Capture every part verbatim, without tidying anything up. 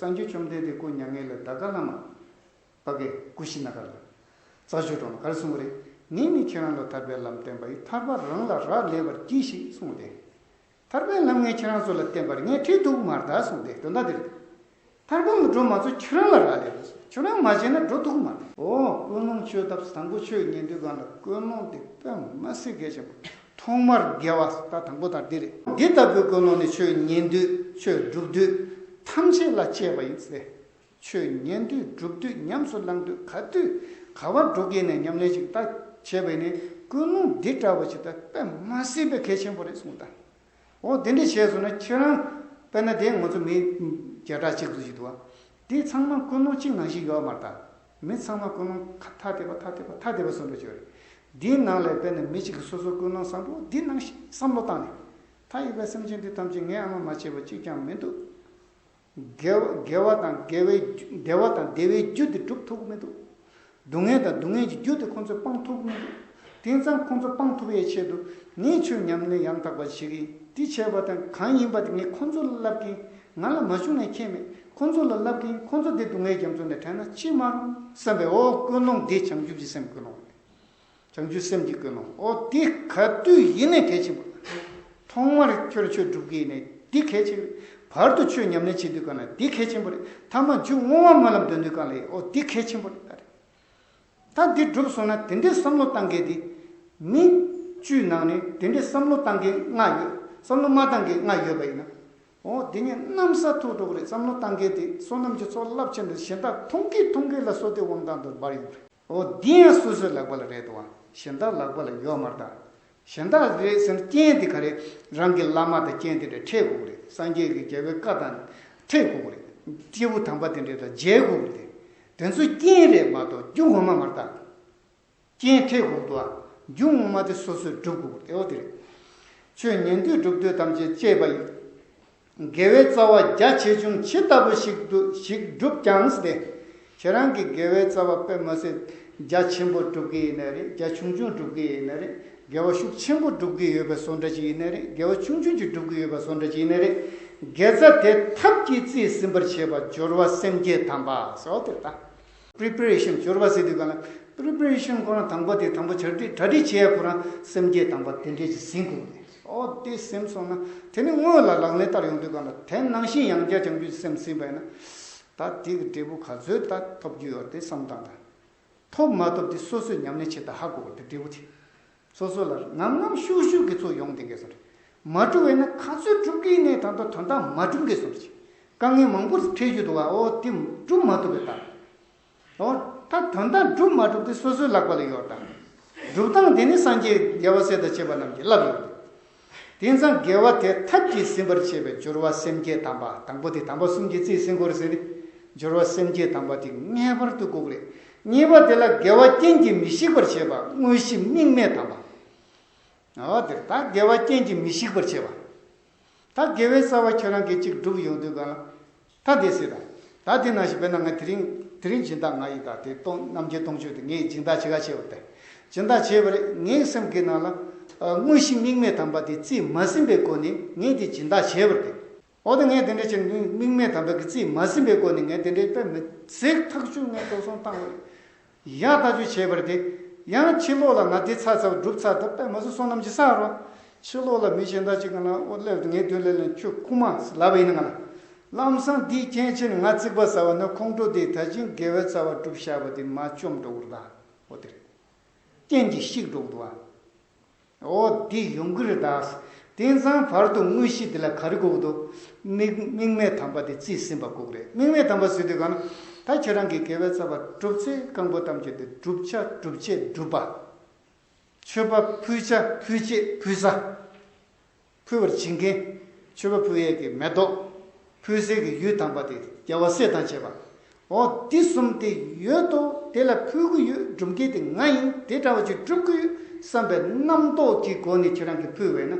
སངས་རྒྱས་བཅོམ་ལྡན་འདས་སྐུ་མྱ་ངན་ལས་འདའ་ག་ལ་མ། ཕ་གི་ཀུ་ཤི་ན་གར་ལ། རྩྭ་མཆོག་གྲོང་ལ་ག་རེ་གསུངས་པ་རེད། ངས་ནི་ཁྱེད་རང་ལ་ཐར་པའི་ལམ་བསྟན་པ་ཡི། ཐར་པ་རང་ལ་རག་ལས་པར་གྱིས་ཤིག་གསུངས་ཏེ། ཐར་པའི་ལམ་ངས་ཁྱེད་རང་ཚོ་ལ་བསྟན་པར་ངས་ཁྲིད་ཐུབ་ཀྱི་མ་རེད་ད་གསུངས་ཏེ། དོན་དག་འདི་རེད། ཐར་པ་ལ་འགྲོ་མ་ཚུགས་ཁྱོད་རང་ལ་རག་ལས་རེད། ཁྱོད་རང་མ་བྱས་ན་འགྲོ་ཐུབ་ཀྱི་མ་རེད། ཨོ་ཀུན་སློང་བཅོས་ཐབས་དང་པོ་ཆོས་ཉན་དུས་སྒང་ལ་ཀུན་སློང་དེ་དཔེ་མ་སྲིད་གལ་ཆེན་པོ། ཐོག་མར་དགེ་བ་ད་དང་པོ་དང་འདི་རེད། འདི་ལྟ་བུའི་ཀུན་སློང་ནི་ཆོས་ཉན་དུས་ཆོས་སྒྲུབ་དུས་ཐམས་ཅད་ལ་སྤྱད་པ་ཡིན་ཟེར། ཆོས་ཉན་དུས་སྒྲུབ་དུས་ཉམས་སུ་བླང་དུས་ག་དུས་ག་བར་འགྲོ་གི་ནས་ཉམས་ལེན་ཞིག་ད་བྱས་པ་ཡིན་ནའི་ཀུན་སློང་འདི་འདྲ་བ་ཞིག་ད་དཔེ་མ་སྲིད་པའི་གལ་ཆེན་པོ་རེད་གསུངས་ད། འོ་དེ་འདྲ་བྱས་སོང་ན་ཁྱེད་རང་དཔེར་ན་དེ་ང་ཚོ་མི་བརྒྱ་ཕྲག་གཅིག་ཙམ་ཞིག་འདུག་བ། དེ་ཚང་མ་ཀུན་སློང་གཅིག་ནང་བཞིན་ཡོད་མ་རེད་ད། མི་ཚང་མ་ཀུན་སློང་ཐ་དད་པ་ཐ་དད་པ་ཐ་དད་པ་བཟོ་འདྲ་ཅིག་ཡོད་རེད། དེའི་ནང་ལས་དཔེར་ན་མི་གཅིག་གིས་སོ་སོའི་ཀུན་སློང་བཟང་པོ་འདི་ནང་བཞིན་བསམ་བློ་བཏང་ནས། མཐའ་ཡས་པའི་སེམས་ཅན་འདི་ཐམས་ཅད་ངས་ཨ་མ་མ་བྱས་པ་གཅིག་ཀྱང་མི་འདུག་དགེ་བ་དགེ་བ་དང་དགེ་བའི་རྒྱུ་བདེ་བ་དང་བདེ་བའི་རྒྱུ་དེ་སྒྲུབ་ཐུབ་ཀྱི་མི་འདུག་སྡུག་བསྔལ་དང་སྡུག་བསྔལ་གྱི་རྒྱུ་དེ་ཁོང་ཚོས་སྤང་ཐུབ་ཀྱི་མི་འདུག་དེང་སང་ཁོང་ཚོ་སྤང་ཐུབ་ཡས་ཆེད་དུ་ངས་ཆོས་ཉམས་ལེན་ཡང་དག་པ་བྱེད་ཀྱི་ཡིན། དེ་བྱས་པ་དང་གང་ཡིན་པ་དེ་ངས་ཁོང་ཚོ་ལ་བསླབ་ཀྱི་ཡིན། ང་ལ་མ་བྱུང་ནས་ཁྱད་མེད། ཁོང་ཚོ་ལ་བསླབ་ཀྱི་ཡིན། ཁོང་ཚོ་དེ་སྡུག་བསྔལ་རྒྱ་མཚོ་ནས་བྲལ་ན་ཅི་མ་རུང་བསམ་པའི་འོ་ཀུན་སློང་འདི་བྱང་ཆུབ་ཀྱི་སེམས་ཀུན་སློང་རེད། བྱང་ཆུབ་སེམས་ཀྱི་ཀུན་སློང་། ཨོ་དེ་ག་དུས་ཡིན་ནའི་གལ་ཆེན་པོ། ཐོག་མར་ཁྱོད་ཆོས་སྒྲུབ་ཀྱི་ཡིན་ནའི་འདི་གལ་ཆེ་གི་རེད། བར་དུ་ཆོས་ཉམས་ལེན་བྱེད་དུས་ག་ན་འདི་གལ་ཆེན་པོ་རེད། ཐ་མ་མཇུག་བསྔོ་བ་སྨོན་ལམ་འདོན་དུས་ག་ལ་ཨོ་འདི་གལ་ཆེན་པོ་རེད་ད་རེད། ད་འདི་སྒྲུབ་སོང་ན་དེ་འདྲའི་བསམ་བློ་བཏང་མཁན་འདི་མི་བཅུའི་ནང་ནས་དེ་འདྲའི་བསམ་བློ་བཏང་མཁན་ལྔ་ཡོད། བསམ་བློ་མ་བཏང་མཁན་ལྔ་ཡོད་པ་ཡིན་ན། ཨོ་དེ་ཉིད་གནམ་ས་ཐུག་འགྲོ་གི་རེད། བསམ་བློ་བཏང་མཁན་དེ་བསོད་ནམས་ཀྱི་ཚོགས་རླབས་ཆེན་དུ་གཞན་དག་མཐོང་གི་མཐོང་གི་ལ་བསོད་བདེ་དབང་ཐང་དུ་འབར་ཡོང་གི་རེད། ཨོ་འདི་ཡང་སོ་སོའི་ལག་པ་ལ་རེད་དོ། གཞན་དག་ལག་པ་ལ་ཡོད་མ་རེད་ད། གཞན་དག་རེད་ཟེར་ན་རྐྱེན་དེ་ག་རེད། རང་གི་བླ་མ་དང་རྐྱེན་དེ་འདྲ་འཕྲད་དགོས་ཀྱི་རེད། སངས་རྒྱས་ཀྱི་རྒྱལ་བའི་བཀའ་དང་འཕྲད་དགོས་ཀྱི་རེད། སྐྱེས་བུ་དམ་པ་དེ་འདྲ་དང་མཇལ་དགོས་ཀྱི་རེད། དེ་ཚོ་རྐྱེན་རེད་མ་གཏོགས་རྒྱུ་ངོ་མ་མ་རེད་ད། རྐྱེན་འཕྲད་དགོས་འདུག་ཨ། རྒྱུ་ངོ་མ་དེ་སོ་སོས་སྒྲུབ་དགོས་ཀྱི་རེད། ཨོ་དེ་རེད། ཆོས་ཉན་དུས་སྒྲུབ་དུས་ཐམས་ཅད་སྤྱད་པ་ཡིན། དགེ་བའི་རྩ་བ་རྒྱ་ཆེ་ཆུང་ཇི་ལྟ་བུ་ཞིག་ཏུ་ཞིག་བསྒྲུབས་ཀྱང་སྟེ། ཁྱེད་རང་གིས་དགེ་བའི་རྩ་བ་དཔེ་མ་སྲིད་རྒྱ་ཆེན་པོ་སྒྲུབ་ཀྱི་ཡིན་ནའི་རེད། རྒྱ་ཆུང་ཆུང་སྒྲུབ་ཀྱི་ཡིན་ནའི་རེད། དགེ་བ་ཤུགས་ཆེན་པོ་སྒྲུབ་ཀྱི་ཡོད་པའི་བཟོ་འདྲ་ཅིག་ཡིན་ནའི་རེད། དགེ་བ་ཆུང་ཆུང་ཅིག་སྒྲུབ་ཀྱི་ཡོད་པའི་བཟོ་འདྲ་ཅིག་ཡིན་ནའི་རེད། དགེ་རྩ་དེ་ཐབས་ཀྱིས་རྩིས་ཟིན་པར་བྱེད་པ་སྦྱོར་བ་སེམས་བསྐྱེད་དམ་པ་ཟེར་བ་དེ་ལྟ། པི་རི་པེ་རེ་ཤན། སྦྱོར་བ་ཟེར་དུས་གང་ལ་པི་རི་པེ་རེ་ཤན་ཁོ་རང་དང་པོ་དེ་དང་པོ་གྲ་སྒྲིག་གྲ་སྒྲིག་བྱེད་ཡ་ཁོ་རང་སེམས་བསྐྱེད་དམ་པ་དེ་འདྲས་ཅིག་ཟིན་དགོས་རེད། ཨོ་དེ་ཟིན་སོང་ན་དེ་ནི་སྔོན་ལ་ལག་ལེན་བསྟར་ཡོང་དུས་གང་ལ་དེ་ནང་བཞིན་ཡང་བསྐྱར་བྱང་ཆུབ་ཀྱི་སེམས་ཟིན་པ་ཡིན་ན། ད་དེ་གི་འབྲས་བུ་ག་ཚོད་ད་ཐོབ་རྒྱུ་ཡོད་དེ་བསམ་སྟངས་དང་། ཐོབ་མ་ཐོབ་དེ་སོ་སོས་ཉམས་ལེན་བྱེད་སྟངས་ཧ་གོ་དགོས་རེད། དེ་འབྲས་བུ་དེ། སོ་སོ་ལ་ངམ་ངམ་ཤུགས་ཤུགས་ཀྱིས་ཚུར་ཡོང་བསྡད་མཁན་སོང་རེད། མ་འགྲུབ་པས་ན་ག་ཚོད་སྒྲུབ་ཀྱི་ཡིན་ནའི་ད་དུང་དོན་དག་མ་འགྲུབ་མཁན་སོང་རེད། དཀའ་ངལ་མང་པོ་འཕྲད་རྒྱུ་འདུག་བ། ཨོ་དེ་སྒྲུབ་མ་ཐུབ་པའི་རྟགས། ཨོ་ད་དོན་དག་སྒྲུབ་མ་སྒྲུབ་དེ་སོ་སོའི་ལག་པ་ལ་ཡོད་རེད་ད། སྒྲུབ་སྟངས་དེ་ནི་སངས་རྒྱས་རྒྱལ་བ་སྲས་དང་བཅས་པ་རྣམས་ཀྱིས་བསླབས་ཡོད་རེད། དེང་སང་དགེ་བ་དེ་ཐབས་ཀྱིས་ཟིན་པར་བྱེད་པའི་སྦྱོར་བ་སེམས་བསྐྱེད་དམ་པ། དང་པོ་དེ་དམ་པ་གསུམ་གྱིས་རྩིས་ཟིན་དགོས་རེད་ཟེར་ཏེ། སྦྱོར་བ་སེམས་བསྐྱེད་དམ་པ་དེ་ངེས་པར་དུ་དགོས་ཀྱི་རེད། གཉིས་པ་དེ་ལ་དགེ་བ་རྐྱེན་གྱིས་མི་ཤིགས་པར་བྱེད་པ་དངོས་གཞི་དམིགས་མེད་དམ་པ། འོ་དེར་ད་དགེ་བ་རྐྱེན་གྱིས་མི་ཤིགས་པར་བྱེད་པ། ད་དགེ་བའི་རྩ་བ་ཁྱོད་རང་གིས་གཅིག་བསྒྲུབས་ཡོང་དུས་གང་ལ། ད་དེ་སྲིད་ད། ད་དེ་ནང་བཞིན་དཔེར་ན་ང་དེ་རིང་དེ་རིང་སྦྱིན་བདག་ང་ཡིན་ད། དེ་སྟོང་རྣམ་མཁྱེན་སྟོང་མཆོག་དེ་ངས་སྦྱིན་བདག་བྱེད་ག་བྱས་པ་དེ། སྦྱིན་བདག་བྱས་པ་རེད། ངའི་སེམས་ཀྱི་ནང་ལ་ཨ་དངོས་གཞི་དམིགས་མེད་དམ་པ་དེ་རྩིས་མ་ཟིན་པའི་སྒོ་ནས་ངས་དེ་སྦྱིན་བདག་བྱས་པ་རེད། འོ་ད་ངས་དེ་འདྲ་བྱས་ནས་དམིགས་མེད་དམ་པ་གི་རྩིས་མ་ཟིན་པའི་སྒོ་ནས་ངས་དེ་འདྲའི་དཔེ་མི་ཚིག་ཐག་ཆོད་ངས་དོགས་ཟོན་བཏང་བ་རེད། ཡག་ཐག་ཆོད་བྱས་པ་རེད་དེ། ཡང་ཕྱི་ལོགས་ལ་ང་དེ་ཚར་ཚར་བ་སྒྲུབ་ཚར་ད་དཔེ་མ་སྲིད་བསོད་ནམས་ཅིག་བསགས་རོགས། ཕྱི་ལོགས་ལ་མི་གཞན་དག་ཅིག་ག་ན་ཨོ་སླེབས་ཏེ་ངའི་མདུན་ལ་སླེབས་ནས་ཁྱོད་རྐུ་མ་ལབ་པ་ཡིན་ན་ང་ལ། ལམ་སང་འདིའི་རྐྱེན་བྱས་ནས་ང་རྩིག་པ་ཟ་བ་ན་ཁོང་ཁྲོ་དེ་ད་ཅིང་དགེ་བའི་རྩ་བ་བསྒྲུབས་བཞག་པ་དེ་མར་བཅོམ་འགྲོ་གི་རེད་ད། ཨོ་དེ་རེད། རྐྱེན་གྱིས་བཤིག་འགྲོ་གི་འདུག་ཨ། ཨོ་འདི་ཡོང་གི་རེད་ད། དེང་སང་བར་དུ་དངོས་གཞི་འདི་ལ་ག་རེ་དགོས་ཀྱི་འདུག་དམིགས་དམིགས་མེད་དམ་པ་དེ་རྩིས་ཟིན་པ་དགོས་ཀྱི་རེད། དམིགས་མེད་དམ་པ་ཟེར་དུས་གང་ན། ད་ཁྱེད་རང་གིས་དགེ་བའི་རྩ་བ་སྒྲུབ་ཚེ་རྐང་པ་ཐམས་ཅད་དེ་བསྒྲུབ་བྱ་སྒྲུབ་བྱེད་སྒྲུབ་པ། མཆོད་པ་ཕུལ་བྱ་ཕུལ་བྱེད་ཕུལ་ས། ཕུལ་བར་བྱེད་མཁན། མཆོད་པ་ཕུལ་ཡས་ཀྱི་མེ་ཏོག་ཕུལ་སའི་གི་ཡུལ་དམ་པ་དེ་རྒྱལ་བ་སྲས་དང་བཅས་པ། འོ་འདི་གསུམ་དེ་ཡོད་དོ། དེ་ལ་ཕུལ་གི་ཡོད། སྒྲུབ་མཁན་དེ་ང་ཡིན། དེ་འདྲ་བ་ཅིག་སྒྲུབ་གི་ཡོད་བསམ་པའི་རྣམ་རྟོག་གི་སྒོ་ནས་ཁྱེད་རང་གིས་ཕུལ་བས་ན།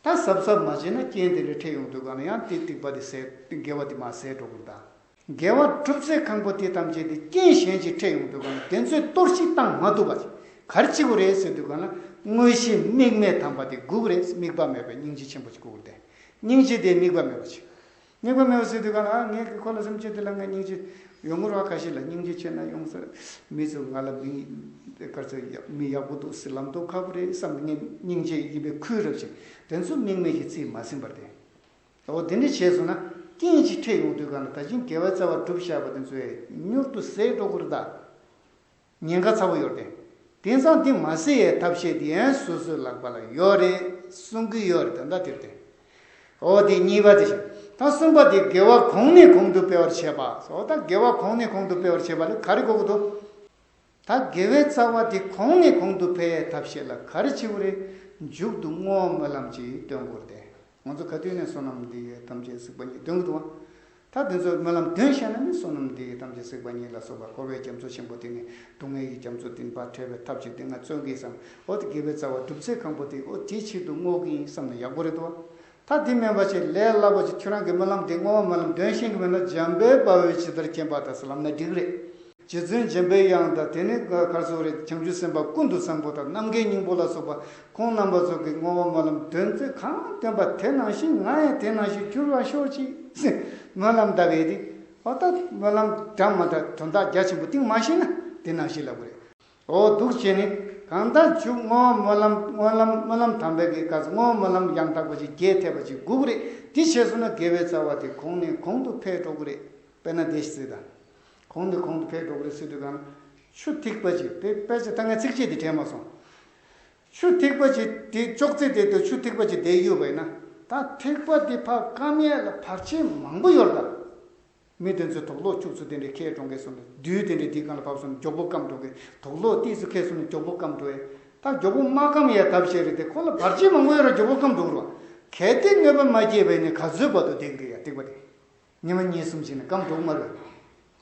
ད་གཟབ་གཟབ་མ་བྱས་ན་རྐྱེན་དེ་འདྲ་འཕྲད་ཡོང་དུས་གང་ན་ཡང་དེ་སྡིག་པ་དེ་ཟད། དགེ་བ་དེ་མར་ཟད་འགྲོ་གི་རེད་ད། དགེ་བ་སྒྲུབ་ཚེ་རྐང་པ་དེ་ཐམས་ཅད་དེ་རྐྱེན་གཞན་ཅིག་འཕྲད་ཡོང་དུས་གང་ན་དེ་ཚོས་གཏོར་བཤིག་བཏང་མ་ཐུབ་པ་ཅིག་ག་རེ་བྱེད་དགོས་རེད་ཟེར་དུས་གང་ན་དངོས་གཞི་དམིགས་མེད་དམ་པ་དེ་དགོས་ཀྱི་རེད། དམིགས་པ་མེད་པའི་སྙིང་རྗེ་ཆེན་པོ་ཅིག་དགོས་ཀྱི་རེད་དེ། སྙིང་རྗེ་དེ་དམིགས་པ་མེད་པ་ཅིག་སྙིང་པོ་མེད་པ་ཟེར་དུས་གང་ལ་ཨ་ངས་ཁོ་ལ་སེམས་ཅན་དེ་ལ་ངས་སྙིང་རྗེ་ཡོང་གི་རེད་བ། ཁ་ཤས་ལ་སྙིང་རྗེ་ཆེ་ན་ཡོང་ས། མི་ཚོ་ང་ལ་མི་ག་ཚོད་མི་ཡག་པོ་འདུག་ཟེར་ལམ་སྟོན་ཁག་པོ་རེད་བསམ་ངས་སྙིང་རྗེ་ཡིན་པའི་ཁུལ་རབ་ཅིག་དེ་ཚོ་དམིགས་མེད་ཀྱི་རྩིས་མ་ཟིན་པར་དེ། འོ་དེ་འདྲ་བྱས་སོང་ན་རྐྱེན་ཅིག་འཕྲད་ཡོང་དུས་གང་ལ་ད་ཅིང་དགེ་བའི་རྩ་བ་བསྒྲུབས་བཞག་པ་དེ་ཚོས་མྱུར་དུ་ཟད་འགྲོ་གི་རེད་ད། ཉེན་ཁ་ཚ་པོ་ཡོད་རེད་དེ། དེང་སང་དེ་མ་ཟད་ཡའི་ཐབས་ཤེས་དེ་ཡང་སོ་སོའི་ལག་པ་ལ་ཡོད་རེད་གསུང་གི་ཡོད་རེད་ད་ལྟ་དེར་དེ། འོ་དེ་གཉིས་པ་དེ་བཞིན་ད་གསུམ་པ་དེ་དགེ་བ་གོང་ནས་གོང་དུ་སྤེལ་བར་བྱེད་པ། འོ་ད་དགེ་བ་གོང་ནས་གོང་དུ་སྤེལ་བར་བྱེད་པ་ལ་ག་རེ་དགོས་ཀྱི་འདུག་ད་དགེ་བའི་རྩ་བ་དེ་གོང་ནས་གོང་དུ་འཕེལ་ཡའི་ཐབས་ཤེས་ལ་ག་རེ་བྱེད་དགོས་རེད། མཇུག་ཏུ་བསྔོ་བ་སྨོན་ལམ་ཅིག་འདོན་དགོས་རེད་དེ། ང་ཚོ་ག་དུས་ནས་བསོད་ནམས་འདི་ཡིས་ཐམས་ཅད་གཟིགས་པ་ཉིད་འདོན་གྱི་འདུག་བ། ད་དེ་ཚོ་སྨོན་ལམ་འདོན་ཤེས་ན་ནི་བསོད་ནམས་འདི་ཡིས་ཐམས་ཅད་གཟིགས་པ་ཉིད་ལ་སོགས་པ་འཁོར་བའི་རྒྱ་མཚོ་ཆེན་པོ་དེ་ནས་སྡུག་བསྔལ་གྱི་རྒྱ་མཚོ་དེ་ནས་ཕར་བྲལ་བའི་ཐབས་ཅིག་དེ་ང་བརྩོན་གྱི་བསམ། འོ་དེ་དགེ་བའི་རྩ་བ་སྒྲུབ་ཚེ་གང་པོ་དེ་འོ་དེའི་ཆེད་དུ་བསྔོ་གི་ཡིན་བསམ་ན་ཡག་པོ་རེད་དོ། ད་དེ་མིན་པ་ཅིག་ལས་སླ་པོ་ཅིག་ཁྱོད་རང་གི་སྨོན་ལམ་དེ་བསྔོ་བ་སྨོན་ལམ་འདོན་ཤེས་ཀྱི་མེད་ན་འཇམ་དཔལ་དཔའ་བོས་ཇི་ལྟར་མཁྱེན་པ་དང་ཟེར་ལབ་ན་འགྲིག་རེད། རྗེ་བཙུན་འཇམ་པའི་དབྱངས་དང་དེ་ནས་ག་རེ་ཟེར་རེད་བྱང་ཆུབ་སེམས་དཔའ་ཀུན་ཏུ་བཟང་པོ་དང་རྣམ་མཁྱེན་སྙིང་པོ་ལ་སོགས་པ་ཁོང་རྣམ་པ་ཚོ་གི་བསྔོ་བ་སྨོན་ལམ་འདོན་ཚེ་གང་འདོན་པ་དེ་ནང་བཞིན་ང་ཡང་དེ་ནང་བཞིན་འགྱུར་བར་ཤོག་ཅིག་སྨོན་ལམ་བཏབ་པས་དེ། འོ་ད་སྨོན་ལམ་འདྲ་མ་འདྲ་དོན་དག་རྒྱ་ཆེན་པོ་གཏིང་མ་ཤེས་ན་དེ་ནང་བཞིན་ལབ་དགོས་རེད། འོ་འདུག་བྱས་ནས་གང་ལྟར་མཇུག་བསྔོ་བ་སྨོན་ལམ་སྨོན་ལམ་སྨོན་ལམ་དམ་པའི་གི་སྐབས་སུ་བསྔོ་བ་སྨོན་ལམ་ཡང་དག་པ་ཅིག་རྒྱས་ཐེབས་པ་ཅིག་དགོས་ཀྱི་རེད། དེ་བྱས་སོང་ན་དགེ་བའི་རྩ་བ་དེ་གོང་ནས་གོང་དུ་འཕེལ་འགྲོ་གི་རེད། དཔེར་ན་བདེ་ཞིག་གཟིགས་དང་། གོང་ནས་གོང་དུ་འཕེལ་འགྲོ་གི་རེད་ཟེར་དུས་གང་ཆུ་ཐིགས་པ་ཅིག་དཔེ་དཔེ་ཆ་ད་ངས་ཚིགས་བཅད་དེ་དྲན་མ་སོང་། ཆུ་ཐིགས་པ་ཅིག་དེ་ཅོག་ཙེ་དེ་དུ་ཆུ་ཐིགས་པ་ཅིག་བསྡད་ཡོད་པ་ཡིན་ན་ད་ཐིགས་པ་དེ་ཕར་སྐམ་ཡས་ལ་བར་ཆད་མང་པོ་ཡོད་རེད་ད། མི་དེ་ཚོས་དུག་ལོག་བཅུག་ཚུལ་དེ་འདྲའི་ཁྱེད་གྲོང་ཁྱེར་སོང་ནས་བདུད་དེ་འདྲའི་དེའི་སྒང་ལ་བབས་སོང་ནས་མགྱོགས་པོ་སྐམ་འགྲོ་གི། དུག་ལོག་ཏིས་སུ་ཁྱེར་སོང་ནས་མགྱོགས་པོ་སྐམ་འགྲོ་ཡས། ད་མགྱོགས་པོ་མ་སྐམ་ཡས་ཐབས་ཤེས་རེད་དེ་ཁོ་ལ་བར་ཆད་མང་པོ་ཡོད་ར་མགྱོགས་པོ་སྐམ་འགྲོ་གི་ར། གལ་ཏེ་གནོད་པ་མ་སྐྱེལ་བས་ནི་ག་ཚོད་བར་དུ་བསྡད་ཀྱི་རེད་ཡ་ཐིགས་པ་དེ། ཉི་མ་གཉིས་གསུམ་ཅིག་ནས་སྐམ་འགྲོ་གི་མ་རེད།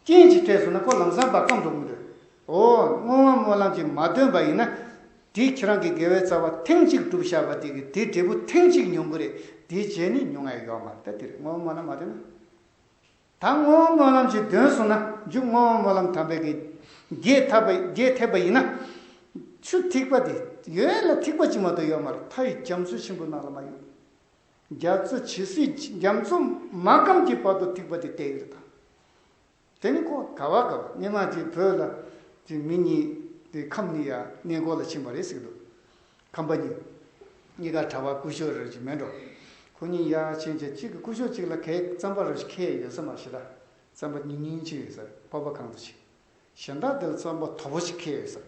རྐྱེན་ཅིག་འཕྲད་སོང་ན་ཁོ་ལམ་སང་ཕར་སྐམ་འགྲོ་གི་མི་འདུག་འོ་བསྔོ་བ་སྨོན་ལམ་ཅིག་མ་འདོན་པ་ཡིན་ན། དེ་ཁྱེད་རང་གི་དགེ་བའི་རྩ་བ་ཐེངས་གཅིག་བསྒྲུབས་བཞག་པ་དེ་གི་དེ་འབྲས་བུ་ཐེངས་གཅིག་མྱོང་གི་རེད། དེ་རྗེས་ནི་མྱོང་ཡ་ཡོད་མ་རེད། ད་དེ་རེད་བསྔོ་བ་སྨོན་ལམ་མ་འདོན་ན། ད་བསྔོ་བ་སྨོན་ལམ་ཅིག་འདོན་སོང་ན་མཇུག་བསྔོ་བ་སྨོན་ལམ་དམ་པའི་གི་རྒྱས་ཐབས་པ་རྒྱས་ཐེབས་པ་ཡིན་ན། ཆུ་ཐིགས་པ་དེ་ཡོད་ལ་ཐིགས་པ་ཅིག་མ་གཏོགས་ཡོད་མ་རེད། མཐའ་ཡི་རྒྱ་མཚོ་ཆེན་པོ་ནང་ལ་མ་ཡོད། རྒྱ་མཚོ་ཇི་སྲིད་རྒྱ་མཚོ་མ་སྐམ་གྱི་བར་དུ་ཐིགས་པ་དེ་བསྡད་ཡོད་རེད་ད། དེ་ནི་ཁོ་ག་བ་ག་བ་སྔོན་མ་དེ་བོད་ལ་དེ་མི་གཉིས་དེ་ཁམས་གཉིས་ཡ་གནས་སྐོར་ལ་ཕྱིན་པ་རེད་ཟེར་གི་འདུག་ཁམས་པ་གཉིས། གཉིས་ཀ་གྲྭ་པ་སྐུ་ཞབས་རེ་ཅིག་མེད་འགྲོ། ཁོ་གཉིས་ཡར་ཕྱིན་བྱས་གཅིག་གི་སྐུ་ཞབས་གཅིག་ལ་གའི་རྩམ་པ་རེ་ཅིག་ཁྱེར་ཡོད་ས་མ་ཤེས་ད། རྩམ་པ་ཉུང་ཉུང་ཅིག་ཡོད་ས་རེད་སྤོབས་པ་གང་དུ་ཕྱིན། གཞན་དག་དེ་ལ་རྩམ་པ་དོ་པོ་ཞིག་ཁྱེར་ཡོད་ས་རེད།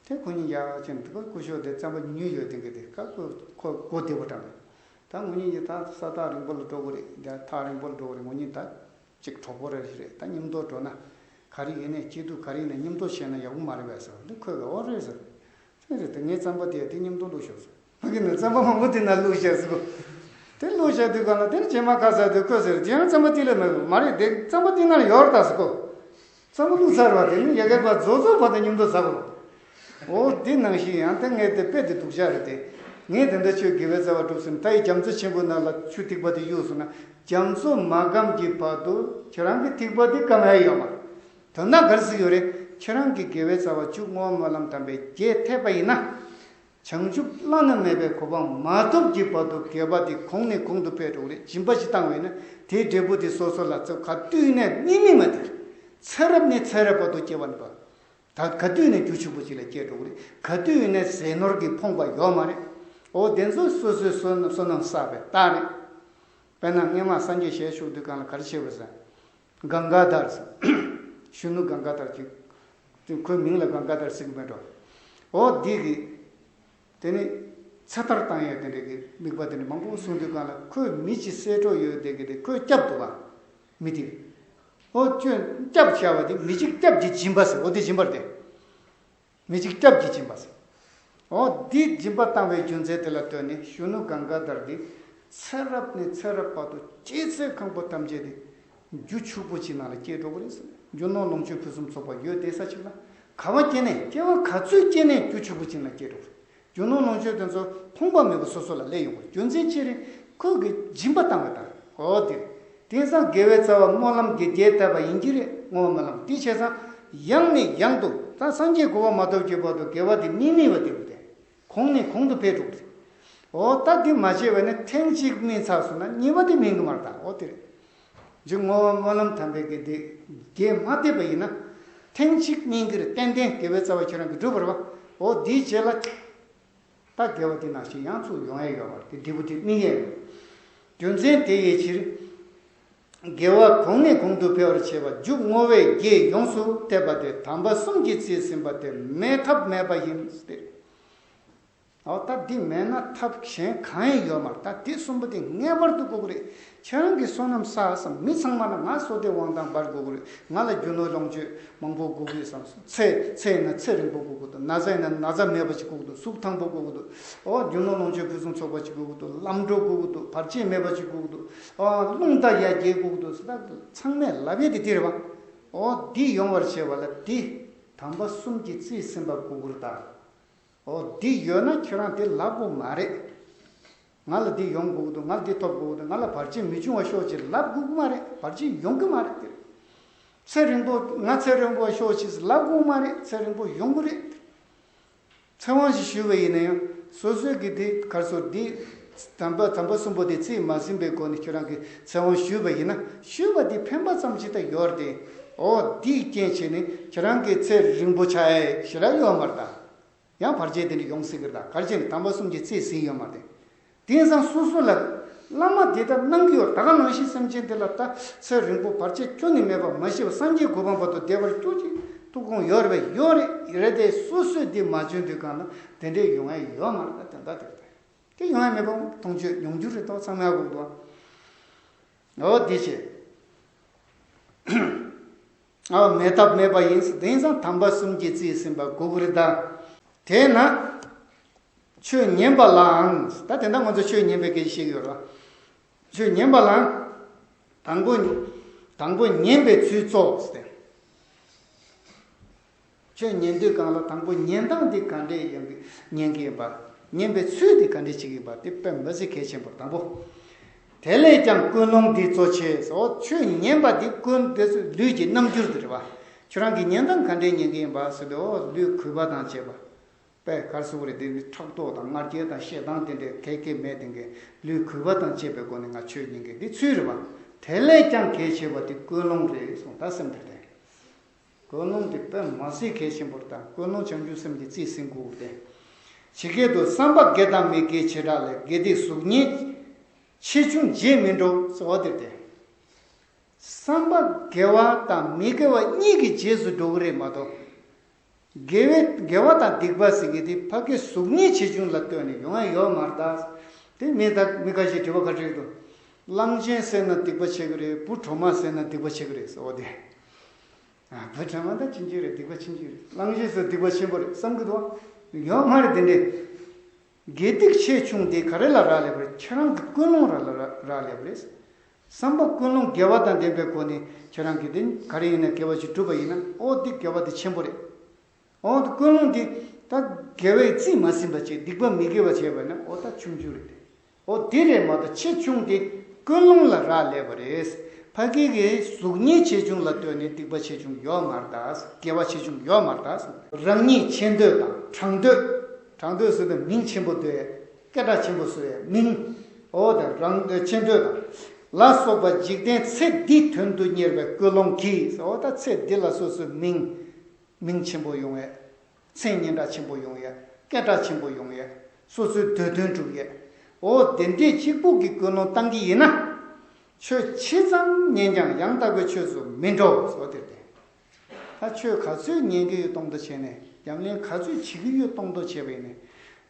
དེ་ཁོ་གཉིས་ཡར་ཕྱིན་དུས་སྐུ་ཞབས་དེ་རྩམ་པ་ཉུང་ཉུང་ཡོད་དེ་གི་དེ་ཀ་ཁོ་ཁོ་མགོ་བདེ་པོ་དྲངས་ནས། ད་ངོ་གཉིས་ཀྱིས་ད་ས་ཐག་རིང་པོ་ལ་འགྲོ་དགོས་རེད། འདི་ཐག་རིང་པོ་ལ་འགྲོ་དགོས་རེད། ངོ་གཉིས་ད་ཅིག་གྲོགས་པོ་རེ་རེད། ད་མཉམ་དུ་འགྲོ་ན་ག་རེ་ཡིན་ནའི་སྐྱིད་སྡུག་ག་རེ་ཡིན་ནའི་མཉམ་དུ་བྱས་ན་ཡག་པོ་མ་རེད་པས་ཟེར་བ་འདི་ཁོས་ག་འོ་རེད་ཟེར། དེ་རེད་དེ་ངའི་རྩམ་པ་དེ་དེ་མཉམ་དུ་བླུགས་ཤོག་ཟེར། ང་གིས་ནི་རྩམ་པ་མང་པོ་དེ་ན་བླུགས་བཞག་ཟེར་གོ། དེ་བླུགས་བཞག་དུས་གང་ལ་དེ་ནི་རྗེས་མ་ཁ་ཟས་དེ་ཁོས་ཟེར་དེ་ཡང་རྩམ་པ་དེ་ལས་མེད་གོ་མ་རེད་དེ་རྩམ་པ་དེ་ན་ཡོད་རེད་ད་ཟེར་གོ། རྩམ་པ་བླུགས་ཚར་བ་དེ་ནི་ཡ་གི་པ་རྫོགས་རྫོགས་བར་དུ་མཉམ་དུ་ཟ་དགོས། འོ་དེ་ནང་བཞིན་ཡང་དེ་ངས་དེ་དཔེ་དེ་སྡུག་ཅག་རེད་དེ། ངས་དེ་འདྲ་ཆོས་དགེ་བའི་རྩ་བ་སྒྲུབ་ཟིན་མཐའ་ཡི་རྒྱ་མཚོ་ཆེན་པོ་ནང་ལ་ཆུ་ཐིགས་པ་དེ་གཡུགས་སོང་ན་རྒྱ་མཚོ་མ་སྐམ་གྱི་བར་དུ་ཁྱེད་རང་གི་ཐིགས་པ་དེ་སྐམ་ཡ་ཡོད་མ་རེད། དོན་དག་ག་རེ་ཟེར་ཡོད་རེད། ཁྱེད་རང་གི་དགེ་བའི་རྩ་བ་བཅུ་བསྔོ་བ་སྨོན་ལམ་དམ་པའི་རྒྱས་ཐེབས་པ་ཡིན་ན། བྱང་ཆུབ་བླ་ན་མེད་པའི་གོ་འཕང་མ་ཐོབ་ཀྱི་བར་དུ་དགེ་བ་དེ་གོང་ནས་གོང་དུ་འཕེལ་འགྲོ་གི་རེད། སྦྱིན་པ་ཞིག་བཏང་བས་ན་དེའི་འབྲས་བུ་དེ་སོ་སོ་ལ་ཚོ་ག་དུས་ནས་དམིགས་མེད་མ་དེ་རེད། ཚེ་རབས་ནས་ཚེ་རབས་བར་དུ་སྐྱེ་བ་ནི་པ། ད་ག་དུས་ནས་རྒྱུ་ཕྱུག་པོ་ཅིག་ལ་སྐྱེ་འགྲོ་གི་རེད། ག་དུས་ནས་ཟས་ནོར་གྱི་ཕོངས་པ་ཡོད་མ་རེད། འོ་དེ་ཚོ་སོ་སོའི་བསོད་བསོད་ནམས་བསགས་པའི་རྟགས་རེད། དཔེར་ན་སྔོན་མ་སངས་རྒྱས་ཞལ་བཞུགས་དུས་གང་ལ་ག་རེ་བྱས་པ་ཟེར། གངྒཱ་དར་ཟེར། གཞོན་ནུ་གངྒཱ་དར་གྱི། ཁོའི་མིང་ལ་གངྒཱ་དར་ཟེར་གྱི་མེད་འགྲོ། འོ་འདི་གི། དེ་ནི། ཚེ་ཐར་བཏང་ཡས་དེ་འདྲ་གི་དམིགས་པ་དེ་འདྲ་མང་པོ་གསུངས་དུས་གང་ལ་ཁོས་མི་གཅིག་གསེད་གྲོགས་ཡོད་དེ་གི་དེ་ཁོས་སྐྱབས་འདུག་ག་མི་དེ། འོ་ཁྱོད་སྐྱབས་བྱ་བ་དེ་མི་གཅིག་སྐྱབས་ཀྱི་སྦྱིན་པ་ཟེར་འོ་དེ་སྦྱིན་པར་དེ། མི་གཅིག་སྐྱབས་ཀྱི་སྦྱིན་པ་ཟེར། འོ་འདི་སྦྱིན་པ་བཏང་བའི་རྒྱུ་མཚན་དེ་ལ་ལྟོས་ནས་གཞོན་ནུ་གངྒཱ་དར་འདི་ཚེ་རབས་ནས་ཚེ་རབས་བར་དུ་སྐྱེས་ཚེ་གང་པོ་ཐམས་ཅད་དེ་རྒྱུ་ཕྱུག་པོ་ཅིག་ནང་ལ་སྐྱེས་འགྲོ་གི་རེད་ཟེར། རྒྱུ་ནོར་ལོངས་སྤྱོད་ཕུན་སུམ་ཚོགས་པ་ཡོད་བསྡད་ས་ཅིག་ལ་ག་བ་སྐྱེས་ནས་སྐྱེ་བ་ག་ཚོད་སྐྱེས་ནས་རྒྱུ་ཕྱུག་པོ་ཅིག་ནང་སྐྱེས་འགྲོ་གི་རེད། རྒྱུ་ནོར་ལོངས་སྤྱོད་དེ་ཚོ་ཕོངས་པ་མེད་པ་སོ་སོ་ལ་སླེབས་ཡོང་གི་རེད། རྒྱུ་མཚན་ཅི་རེད། ཁོས་གི་སྦྱིན་པ་བཏང་བ་དང་འོ་དེ་རེད། དེང་སང་དགེ་བའི་རྩ་བ་སྨོན་ལམ་གྱི་རྒྱས་བཏབ་པ་ཡིན་གྱི་རེད། བསྔོ་བ་སྨོན་ལམ་དེ་བྱས་ཙང་ཡང་ནས་ཡང་དུ་ད་སངས་རྒྱས་གོ་འཕང་མ་ཐོབ་ཀྱི་བར་དུ་དགེ་བ་དེ་དམིགས་མེད་པ་དེ་རུ་དེ་གོང་ནས་གོང་དུ་འཕེལ་འགྲོ་གི་རེད། འོ་ད་དེ་མ་བྱས་པ་ནི་ཐེངས་གཅིག་སྨིན་ཚར་སོང་ན་གཉིས་པ་དེ་སྨིན་གི་མ་རེད་ད། འོ་དེ་རེད། རྒྱུ་བསྔོ་བ་སྨོན་ལམ་དམ་པའི་གི་དེ་རྒྱས་མ་བསྡད་པ་ཡིན་ན། ཐེངས་གཅིག་གཉིས་ཀྱིས་ཏན་ཏན་དགེ་བའི་རྩ་བ་ཁྱོད་རང་གིས་འགྲུབ་པ་རེད་བ། འོ་དེའི་རྗེས་ལ། ད་དགེ་བ་དེ་ནང་བཞིན་ཡང་ཚུར་ཡོང་ཡས་ཡོད་པ་རེད། དེ་འབྲས་བུ་དེ་སྨིན་ཡས་ཡོད། རྒྱུ་མཚན་དེ་ཡི་ཕྱིར། དགེ་བ་གོང་ནས་གོང་དུ་འཕེལ་བར་བྱེད་པ་རྒྱུ་བསྔོ་བས་རྒྱས་ཡོངས་སུ་བཏབ་པ་སྟེ། དམ་པ་གསུམ་གྱིས་རྩིས་ཟིན་པ་སྟེ་མེད་ཐབས་མེད་པ་ཡིན་ཏེ། འོ་ད་འདི་མེད་ན་ཐབས་གཞན་གང་ཡང་ཡོད་མ་རེད། ད་འདི་གསུམ་པོ་དེ་ངེས་པར་དུ་དགོས་ཀྱི་རེད། ཁྱེད་རང་གི་བསོད་ནམས་བསགས་བསམ་མི་ཚང་མ་ལ་ང་བསོད་བདེ་དབང་ཐང་འབར་དགོས་ཀྱི་རེད། ང་ལ་རྒྱུ་ནོར་ལོངས་སྤྱོད་མང་པོ་དགོས་ཀྱི་རེད་བསམ་སོང་། ཚེ་ཚེ་ཡིན་ན་ཚེ་རིང་པོ་དགོས་ཀྱི་འདུག། ན་ཚ་ཡིན་ན་ན་ཚ་མེད་པ་ཅིག་དགོས་ཀྱི་འདུག། གཟུགས་ཐང་པོ་དགོས་ཀྱི་འདུག། འོ་རྒྱུ་ནོར་ལོངས་སྤྱོད་ཕུན་སུམ་ཚོགས་པ་ཅིག་དགོས་ཀྱི་འདུག། ལམ་འགྲོ་དགོས་ཀྱི་འདུག། བར་ཆད་མེད་པ་ཅིག་དགོས་ཀྱི་འདུག། འོ་རླུང་རྟ་ཡར་རྒྱས་དགོས་ཀྱི་འདུག་ཟེར། ད་ཚང་མས་ལབ་ཡས་དེ་དེ་རེད་བ། འོ་འདི་ཡོང་བར་བྱེད་པ་ལ་འདི་དམ་པ་གསུམ་གྱིས་རྩིས་ཟིན་པ་དགོས་ཀྱི་རེད་ད། འོ་འདི་ཡོད་ན་ཁྱོད་རང་དེ་ལབ་དགོས་མ་རེད། ང་ལ་འདི་ཡོང་དགོས་ཀྱི་འདུག། ང་ལ་འདི་ཐོབ་དགོས་ཀྱི་འདུག། ང་ལ་བར་ཆད་མི་འབྱུང་བ་ཤོག་ཅེས་ལབ་དགོས་ཀྱི་མ་རེད། བར་ཆད་ཡོང་གི་མ་རེད་དེ། ཚེ་རིང་པོ་ང་ཚེ་རིང་པོ་ཤོག་ཅེས་ལབ་དགོས་མ་རེད། ཚེ་རིང་པོ་ཡོང་གི་རེད། ཚེ་དབང་ཞིག་ཞུས་པ་ཡིན་ན་ཡང་སོ་སོའི་གི་དེ་གར་སོ་དེ་དམ་པ་དམ་པ་གསུམ་པོ་དེ་རྩིས་མ་ཟིན་པའི་སྒོ་ནས་ཁྱོད་རང་གི་ཚེ་དབང་ཞུས་པ་ཡིན་ན། ཞུས་པ་དེ་ཕན་པ་ཙམ་ཞིག་ད་ཡོད་རེད་དེ། འོ་དེའི་རྐྱེན་བྱས་ནས་ཁྱོད་རང་གི་ཚེ་རིང་པོ་ཆགས་ཡས་ཞེ་དྲག་ཡོད་མ་རེད་ད། ཡང་བར་ཆད་དེ་འདྲ་ཡོང་སྲིད་ཀྱི་རེད་ད། ག་རེ་བྱས་ནས་དམ་པ་གསུམ་གྱིས་རྩིས་ཟིན་ཡོད་མ་རེད། དེང་སང་སོ་སོ་ལ་བླ་མ་དེ་ལྟར་གནང་གི་ཡོད། ད་ག་ནང་བཞིན་སེམས་ཅན་དེ་ལ་ད་ཚེ་རིང་པོ་བར་ཆད་ཁྱོན་ནས་མེད་པ་མ་ཤེས་པ་སངས་རྒྱས་གོ་འཕང་བར་དུ་བདེ་བར་སྐྱོ་ཅིག་ཐུགས་དགོངས་ཡོད་རེད་པས། ཡོད་རེད་རེད་དེ། སོ་སོས་དེ་མ་བྱུང་དུས་གང་ལ་དེ་འདྲའི་ཡོང་ཡ་ཡོད་མ་རེད། ད་དེ་འདྲ་དེ་རེད། དེ་ཡོང་ཡ་མེད་པ་མཐོང་ཆོས་མྱོང་འགྱུར་རེད་དོ། ཚང་མས་ཧ་གོ་གི་འདུག། འོ་དེ་བྱས། ཨ་མེད་ཐབས་མེད་པ་ཡིན། དེང་སང་དམ་པ་གསུམ་གྱིས་རྩིས་ཟིན་པ་དགོས་ཀྱི་རེད་ད། དེས་ན་ཆོས་ཉན་པ་ལའང་། ད་དེ་འདྲ་ང་ཚོ་ཆོས་ཉན་པའི་སྐད་ཆ་བཤད་ཀྱི་ཡོད་རེད། ཆོས་ཉན་པ་ལའང་། དང་པོ། དང་པོ་ཉན་པའི་ཚུལ་གཙོ་ཟེར། ཆོས་ཉན་དུས་གང་ལ་དང་པོ་ཉན་སྟངས་འདི་ག་འདྲས་ཡིན་གྱི་ཉན་གྱི་ཡིན་པ། ཉན་པའི་ཚུལ་འདི་ག་འདྲས་བྱེད་ཀྱི་ཡིན་པ་དེ་དཔེ་མི་སྲིད་གལ་ཆེན་པོ་རེད། དང་པོ། དེ་ལས་ཀྱང་ཀུན་སློང་འདི་གཙོ་ཆེ་ཟེར། འོ་ཆོས་ཉན་པ་འདི་ཀུན་དེ་ཚོ་ལུས་ཀྱི་རྣམ་འགྱུར་དེ་རེད་བ། ཁྱོད་རང་གིས་ཉན་སྟངས་ག་འདྲས་ཉན་གྱི་ཡིན་པ་ཟེར་དུས། འོ་ལུས་གུས་པ་དང་བཅས་པ། དཔེ་ག་རེ་ཟེར་དགོས་རེད། དེ་ནི་ཕྲག་དོག་དང་ང་རྒྱལ་དང་ཞེ་སྡང་དེ་འདྲས་ག་གེ་མེད། དེ་འདྲས་ལུས་གུས་པ་དང་བཅས་པའི་སྒོ་ནས་ང་ཆོས་ཉན་གྱི་འདི་ཚུལ་རེད་བ། དེ་ལས་ཀྱང་གལ་ཆེ་བ་དེ་ཀུན་སློང་རེད་གསུངས། ད་སེམས་དེར་བསྟན། ཀུན་སློང་དེ་དཔེ་མ་སྲིད་གལ་ཆེན་པོ་རེད། ད་ཀུན་སློང་བྱང་ཆུབ་སེམས་ཀྱིས་རྩིས་ཟིན་དགོས་ཏེ། ཇི་སྐད་དུ་བསམ་པ་དགེ་དང་མི་དགེའི་བྱེ་བྲག་ལས། དགེ་སྡིག་གཟུགས་བརྙན་ཆེ་ཆུང་རྗེས་མི་འགྲོ་ཟེར་བ་དེ་སྟེ། བསམ་པ་དགེ་བ་དང་མི་དགེ་བ་གཉིས་ཀྱི་རྗེས་སུ་འགྲོ་གི་རེད་མ་གཏོགས། དགེ་བའི་དགེ་བ་དང་སྡིག་པ་ཟེར་གྱི་དེ་ཕ་གི་གཟུགས་བརྙན་ཆེ་ཆུང་ལ་ལྟོས་ནས་ཡོང་ཡ་ཡོད་མ་རེད་ད། དེ་མི་ད་མི་ཁ་ཤས་དྲི་བ་ག་རེ་རེད་འདུག། གླང་ཆེན་བསད་ན་སྡིག་པ་ཆེ་གི་རེད། བུ་གྲོག་མ་བསད་ན་སྡིག་པ་ཆེ་གི་རེད་ཟེར་བ་དེ། ཨ་བུ་གྲོག་མ་ད་ཆུང་ཆུང་རེད། སྡིག་པ་ཆུང་ཆུང་རེད། གླང་ཆེན་བསད་སྡིག་པ་ཆེན་པོ་རེད་བསམ་གི་འདུག། ཡོད་མ་རེད་དེ་འདྲས། དགེ་སྡིག་ཆེ་ཆུང་དེ་ག་རེ་ལ་རག་ལས་པ་རེད། ཁྱེད་རང་གི་ཀུན་སློང་ར་ལ་རག་ལས་པ་རེད། བསམ་པ་ཀུན་སློང་དགེ་བ་དང་ལྡན་པའི་སྒོ་ནས་ཁྱེད་རང་གིས་དེ་ག་རེ་ཡིན་ན་དགེ་བ་ཞིག་བསྒྲུབས་པ་ཡིན་ན། ཨོ་དེ་དགེ་བ་དེ་ཆེན་པོ་རེད། ཨོ་དེ་ཀུན་སློང་དེ་ད་དགེ་བས་རྩིས་མ་ཟིན་པ་བྱས། སྡིག་པ་མི་དགེ་བ་བྱས་པ་ན་ཨོ་ད་ཆུང་ཆུང་རེད་དེ། ཨོ་དེ་རེད་མ་གཏོགས་ཆེ་ཆུང་དེ་ཀུན་སློང་ལ་རག་ལས་པ་རེད། ཕ་གི་གི་གཟུགས་བརྙན་ཆེ་ཆུང་ལ་ལྟོས་ནས་སྡིག་པ་ཆེ་ཆུང་ཡོད་མ་རེད་ད། དགེ་བ་ཆེ་ཆུང་ཡོད་མ་རེད་ད། རང་ཉིད་ཆེ་འདོད་དང་གྲགས་འདོད། གྲགས་འདོད་ཟེར་དུས་མིང་ཆེན་པོ་འདོད། སྐད་གྲགས་ཆེན་པོ་བཟོ་ཡས་མིང་། འོ་ད་རང་ཆེ་འདོད་དང་ལ་སོགས་པ་འཇིག་རྟེན་ཚེ་འདི་དོན་དུ་གཉེར་བའི་ཀུན་སློང་གིས། འོ་ད་ཚེ་འདི་ལ་སོ་སོའི་མིང་། མིང་ཆེན་པོ་ཡོང་ཡས། མཚན་སྙན་གྲགས་ཆེན་པོ་ཡོང་ཡས། སྐད་གྲགས་ཆེན་པོ་ཡོང་ཡས། སོ་སོའི་འདོད་དོན་སྒྲུབ་ཡས། འོ་དེ་འདྲས་གཅིག་པུ་གི་ཀུན་སློང་བཏང་གི་ཡིན་ན། ཆོས་ཇི་ཙམ་ཉན་ཀྱང་ཡང་དག་པའི་ཆོས་སུ་མི་འགྲོ་ཟེར་བ་དེ་རེད། ད་ཆོས་ག་ཚོད་ཉན་གྱི་ཡོད་གཏོང་མདོག་བྱས་ནས། ཉམས་ལེན་ག་ཚོད་བྱེད་ཀྱི་ཡོད་གཏོང་མདོག་བྱས་པ་ཡིན་ནས།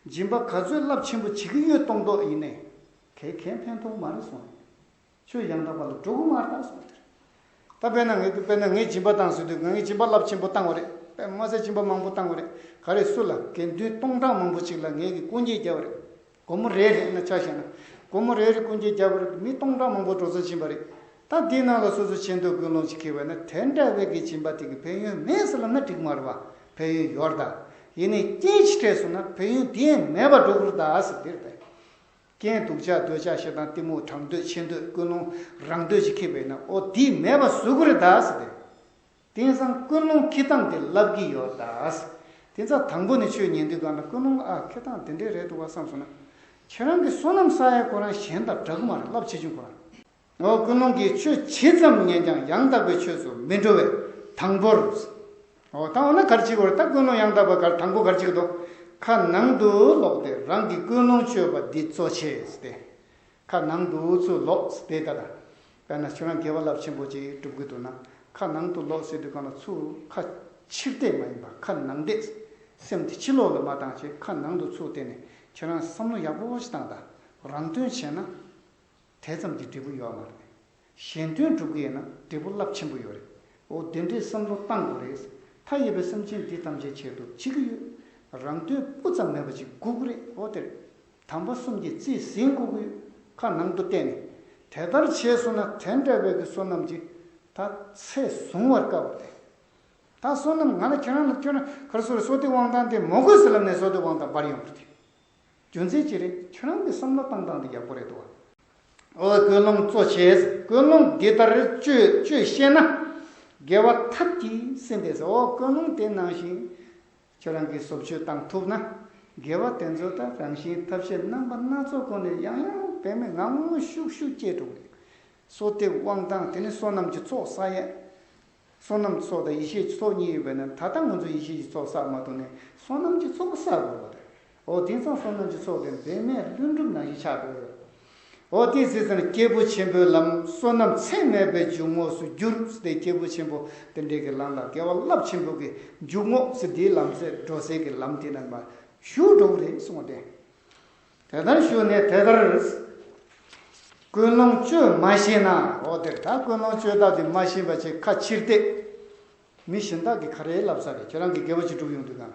སྦྱིན་པ་ག་ཚོད་རླབས་ཆེན་པོ་བྱེད་ཀྱི་ཡོད་གཏོང་མདོག་ཡིན་ནས། གལ་གལ་ཕན་ཐོགས་མ་རེད་གསུངས། ཆོས་ཡང་དག་པ་ལ་འགྲོ་གི་མ་རེད་གསུངས་དེར། ད་དཔེར་ན་ངས་དཔེར་ན་ངས་སྦྱིན་པ་བཏང་ཟེར་དུས། ངས་སྦྱིན་པ་རླབས་ཆེན་པོ་བཏང་བ་རེད། དཔེ་མ་ཟད་སྦྱིན་པ་མང་པོ་བཏང་བ་རེད། ག་རེ་སུ་ལ། དགེ་འདུན་སྟོང་ཕྲག་མང་པོ་ཅིག་ལ་ངས་ཀྱིས་སྐུ་འགྱེད་བརྒྱབ་པ་རེད། སྒོར་མོ་རེ་རེ་ན་ཆ་བཞག་ན། སྒོར་མོ་རེ་རེ་སྐུ་འགྱེད་བརྒྱབ་པ་རེད། མི་སྟོང་ཕྲག་མང་པོ་འགྲོ་སོང་ཕྱིན་པ་རེད། ད་འདིའི་ནང་ལ་སོ་སོ་ཆེ་འདོད་ཀུན་སློང་ཅིག་འཁྱེར་བས་ན། དེ་འདྲ་བའི་གི་སྦྱིན་པ་དེ་གི་ཕན་ཡོན་མེད་ཟེར་ལབ་ན་འགྲིག་མ་རེད་བ། ཕན་ཡོན་ཡོད་རེད་ད། ཡིན་ནའི་རྐྱེན་ཅིག་འཕྲད་སོང་ན་ཕན་ཡོན་དེ་ཡང་མེད་པ་འགྲོ་གི་རེད་ད་ཟེར་དེ་རེད་ད། རྐྱེན་སྡུག་ཅག་འདོད་ཆགས་ཞེ་སྡང་གཏི་མུག་གྲགས་འདོད་ཆེ་འདོད་ཀུན་སློང་རང་འདོད་ཅིག་འཁྱེར་བས་ན། ཨོ་དེ་མེད་པ་བཟོ་གི་རེད་ད་ཟེར་ཏེ། དེང་སང་ཀུན་སློང་འཁྱེར་སྟངས་དེ་བསླབ་ཀྱི་ཡོད་ད་ཟེར། དེ་ཚ་དང་པོ་ནས་ཆོས་ཉན་དུས་གང་ལ་ཀུན་སློང་ཨ་འཁྱེར་སྟངས་དེ་འདྲས་རེད་འདུག་བ་བསམ་སོང་ན། ཁྱེད་རང་གི་བསོད་ནམས་བསགས་ཡ་ཁོ་རང་གཞན་དང་འདྲ་གི་མ་རེད། རླབས་ཆེ་ཆུང་ཁོ་རང་། འོ། ཀུན་སློང་གིས་ཆོས་ཇི་ཙམ་ཉན་ཀྱང་ཡང་དག་པའི་ཆོས་སུ་མི་འགྲོ་བས་དང་པོར། འོ། ད་འོ་ན་ག་རེ་བྱེད་དགོས་རེད། ད་ཀུན་སློང་ཡང་དག་པ་ག་རེ། དང་པོ་ག་རེ་བྱེད་ཀྱི་འདུག་ཁ་ནང་དུ་ལོག་སྟེ་རང་གི་ཀུན་སློང་བཅོས་པ་འདི་གཙོ་ཆེ་སྟེ། ཁ་ནང་དུ་ཚུར་ལོག་སྟེ། ད་ལྟ་དཔེར་ན་ཁྱོད་རང་དགེ་བ་རླབས་ཆེན་པོ་ཅིག་སྒྲུབ་ཀྱི་འདུག་ན། ཁ་ནང་དུ་ལོག་ཟེར་དུས་གང་ལ་ཚུར་ཁ་ཕྱིར་བལྟས་མ་ཡིན་པར་ཁ་ནང་བལྟས། སེམས་དེ་ཕྱི་ལོགས་ལ་མ་བཏང་བྱས་ཁ་ནང་དུ་ཚུར་བལྟས་ནས་ཁྱོད་རང་བསམ་བློ་ཡག་པོ་ཞིག་བཏང་དང་། རང་དོན་བྱས་ན། དེ་ཙམ་གྱིས་འབྲས་བུ་ཡོད་མ་རེད། གཞན་དོན་སྒྲུབ་ཀྱི་ཡིན་ན་འབྲས་བུ་རླབས་ཆེན་པོ་ཡོད་རེད། འོ། དེ་འདྲའི་བསམ་བློ་བཏང་དགོས་རེད། མཐའ་ཡས་པའི་སེམས་ཅན་འདི་ཐམས་ཅད་ཆེད་དུ་བྱེད་ཀྱི་ཡོད། རང་དོན་སྤུ་ཙམ་མེད་པ་ཅིག་དགོས་ཀྱི་རེད། འོ། དེར་དམ་པ་གསུམ་གྱི་རྩིས་ཟིན་དགོས་ཀྱི་ཡོད། ཁ་ནང་དུ་བལྟས་ནས། དེ་ལྟར་བྱས་སོང་ན་དེ་འདྲ་བའི་གི་བསོད་ནམས་ཀྱི་ད་ཚད་བཟུང་བར་དཀའ་བ་རེད། ད་བསོད་ནམས་ང་ལ་ཁྱེད་རང་ལ་ཁྱོད་རང་ག་རེ་ཟེར་རེད། བསོད་བདེ་དབང་ཐང་དེ་མོས་གུས་ཟེར་ལབ་ནས་བསོད་བདེ་དབང་ཐང་འབར་ཡོང་གི་རེད། རྒྱུ་མཚན་ཅི་རེད། ཁྱོད་རང་གི་བསམ་བློ་བཏང་སྟངས་དེ་ཡག་པོ་རེད་འདུག་བ། འོ། ཀུན་སློང་གཙོ་ཆེ། ཀུན་སློང་འདི་ལྟར་བཅོས་བཅོས་ཤེས་ན། དགེ་བ་ཐབས་ཀྱིས་སེལ་ཏེ་ཟེར། འོ། ཀུན་སློང་དེ་ནང་བཞིན་ཁྱོད་རང་གིས་བཟོ་བཅོས་བཏང་ཐུབ་ན། དགེ་བ་དེ་ཚོ་ད་རང་བཞིན་ཐབས་ཤེས་རྣམ་པ་སྣ་ཚོགས་སྒོ་ནས་ཡང་ཡང་འབད་མེད་ངང་ངམ་ཤུགས་ཤུགས་སྐྱེ་འགྲོ་གི་རེད། བསོད་བདེ་དབང་ཐང་དེ་ནི་བསོད་ནམས་ཀྱི་ཚོགས་བསགས་ཡས། བསོད་ནམས་ཀྱི་ཚོགས་དང་ཡེ་ཤེས་ཀྱི་ཚོགས་གཉིས་ཡོད་པས་ན། ད་ལྟ་ང་ཚོ་ཡེ་ཤེས་ཀྱི་ཚོགས་བསགས་མ་ཐུབ་ནས་བསོད་ནམས་ཀྱི་ཚོགས་བསགས་དགོས་པ་རེད། འོ། དེང་སང་བསོད་ནམས་ཀྱི་ཚོགས་དེ་འབད་མེད་ལྷུན་གྲུབ་ནང་བཞིན་ཆགས་འགྲོ་ཡོད། འོ། དེ་ཟེར་ཙང་སྐྱེས་བུ་ཆེན་པོའི་ལམ། བསོད་ནམས་ཚད་མེད་པའི་འཇུག་ངོགས་སུ་འགྱུར་ཟེར་ཏེ། སྐྱེས་བུ་ཆེན་པོ་དེ་འདྲའི་གི་ལམ་ལ། དགེ་བ་རླབས་ཆེན་པོ་གི་འཇུག་ངོགས་ཟེར། དེའི་ལམ་སྲོལ་འགྲོ་སའི་གི་ལམ་དེ་རྣམ་པ་ཞུགས་འགྲོ་གི་རེད་གསུངས་ཏེ། དེ་ལྟར་ཞུགས་ནས་དེ་ལྟར་ཀུན་སློང་བཅོས་མ་ཤེས་ན། འོ། དེར་ད་ཀུན་སློང་བཅོས་ཐབས་དེ་མ་ཤེས་པ་བྱས་ཁ་ཕྱིར་བལྟས། མི་གཞན་དག་གིས་ག་རེ་ལབ་ས་རེད། ཁྱོད་རང་གིས་དགེ་བ་ཅིག་སྒྲུབ་ཡོང་དུས་གང་།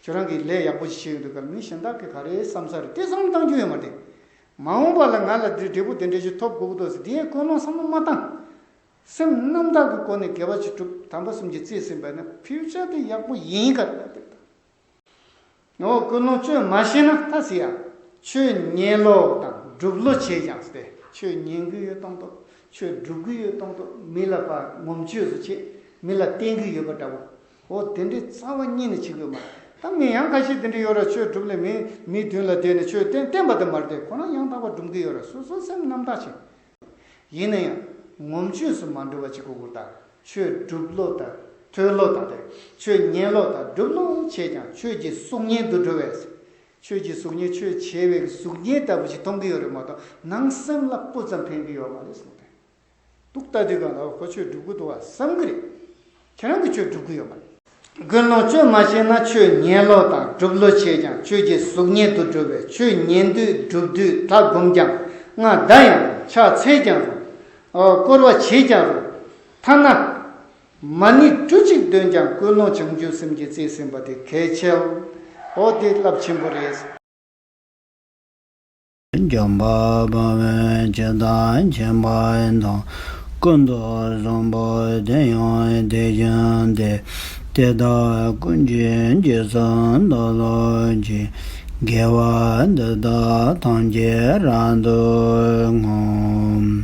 ཁྱོད་རང་གིས་ལས་ཡག་པོ་ཅིག་བྱེད་ཡོང་དུས་གང་། མི་གཞན་དག་གིས་ག་རེ་བསམ་ས་རེད། དེ་བསམ་བློ་གཏོང་རྒྱུ་ཡོད་མ་རེད། མ་འོངས་པ་ལ་ང་ལ་འདི་འབྲས་བུ་དེ་འདྲ་ཞིག་ཐོབ་དགོས་ཀྱི་འདུག་ཟེར། དེའི་ཀུན་སློང་བསམ་བློ་མ་བཏང་། སེམས་རྣམ་དག་གི་སྒོ་ནས་དགེ་བ་ཅིག་སྒྲུབ། དམ་པ་གསུམ་གྱི་རྩིས་ཟིན་པ་ན་ཕིའུ་ཅར་དེ་ཡག་པོ་ཡིན་ག་རེ་ལབ་དེ། འོ། ཀུན་སློང་བཅོས་མ་ཤེས་ན་ད་ཟེར་ཡ། ཆོས་ཉན་ལོ་དང་སྒྲུབ་ལོ་བྱས་ཀྱང་ཟེར་ཏེ། ཆོས་ཉན་གྱི་ཡོད་མདོག་མདོག་ཆོས་སྒྲུབ་ཀྱི་ཡོད་མདོག་མདོག་མི་ལ་ཕར་ངོམ་ཆོས་སུ་བྱེད། མི་ལ་བསྟན་གྱི་ཡོད་པ་འདྲ་བོ། འོ། དེ་འདྲའི་རྩ་བ་ཉིད་ནས་བྱེད་དགོས་མ་རེད། ད་མི་ཡང་ཁ་ཤས་དེ་འདྲ་ཡོད་ར། ཆོས་སྒྲུབ་ལས་མི་མིའི་མདུན་ལ་བསྡད་ནས་ཆོས་བསྟན་བསྟན་པ་དེ་མ་རེད་དེ། ཁོ་རང་ཡང་དག་པར་སྒྲུབ་ཀྱི་ཡོད་ར། སོ་སོའི་སེམས་རྣམ་དག་བྱེད། ཡིན་ན་ཡང་ངོམ་ཆོས་སུ་མ་འགྲོ་བ་ཅིག་དགོས་ཀྱི་རེད། ད་ཆོས་སྒྲུབ་ལོ་དང་ཐོས་ལོ་དང་དེ། ཆོས་ཉན་ལོ་དང་སྒྲུབ་ལོ་བྱས་ཀྱང་ཆོས་ཀྱི་གཟུགས་བརྙན་དུ་འགྲོ་བས། ཆོས་ཀྱི་གཟུགས་བརྙན། ཆོས་བྱས་པའི་གཟུགས་བརྙན་ལྟ་བུ་ཞིག་མཐོང་གི་ཡོད་རེད་མ་གཏོགས་ནང་སེམས་ལ་སྤུ་ཙམ་ཕན་གྱི་ཡོད་མ་རེད་གསུངས་ཏེ། འདུག་ལྟ་དུས་གང་ལ་ཁོ་ཆོས་སྒྲུབ་ཀྱི་འདུག་བ་བསམ་གྱི་རེད། ཁྱེད་རང་གིས་ཆོས་སྒྲུབ་ཀྱི་ཡོད་མ་རེད། ཀུན་སློང་བཅོས་མ་ཤེས་ན། ཆོས་ཉན་ལོ་དང་སྒྲུབ་ལོ་བྱས་ཀྱང་ཆོས་ཀྱི་གཟུགས་བརྙན་དུ་འགྲོ་བས། ཆོས་ཉན་དུས་སྒྲུབ་དུས་ད་སྒོམ་ཀྱང་སྔ་ད་ཡང་ཕྱག་འཚལ་ཀྱང་རུང་། ཨོ། བསྐོར་བ་བྱས་ཀྱང་རུང་། ཐ་ན་མ་ཎི་གྲུ་གཅིག་འདོན་ཀྱང་ཀུན་སློང་བྱང་ཆུབ་སེམས་ཀྱི་རྩིས་ཟིན་པ་དེ་གལ་ཆེ། ཨོ། དེ་རླབས་ཆེན་པོ་རེད། འཇམ་དཔལ་དཔའ་བོས་ཇི་ལྟར་མཁྱེན་པ་དང་། ཀུན་ཏུ་བཟང་པོ་དེ་ཡང་དེ་བཞིན་ཏེ། དེ་དག་ཀུན་གྱི་རྗེས་སུ་བདག་སློབ་ཅིང་། དགེ་བ་འདི་དག་ཐམས་ཅད་རབ་ཏུ་བསྔོ།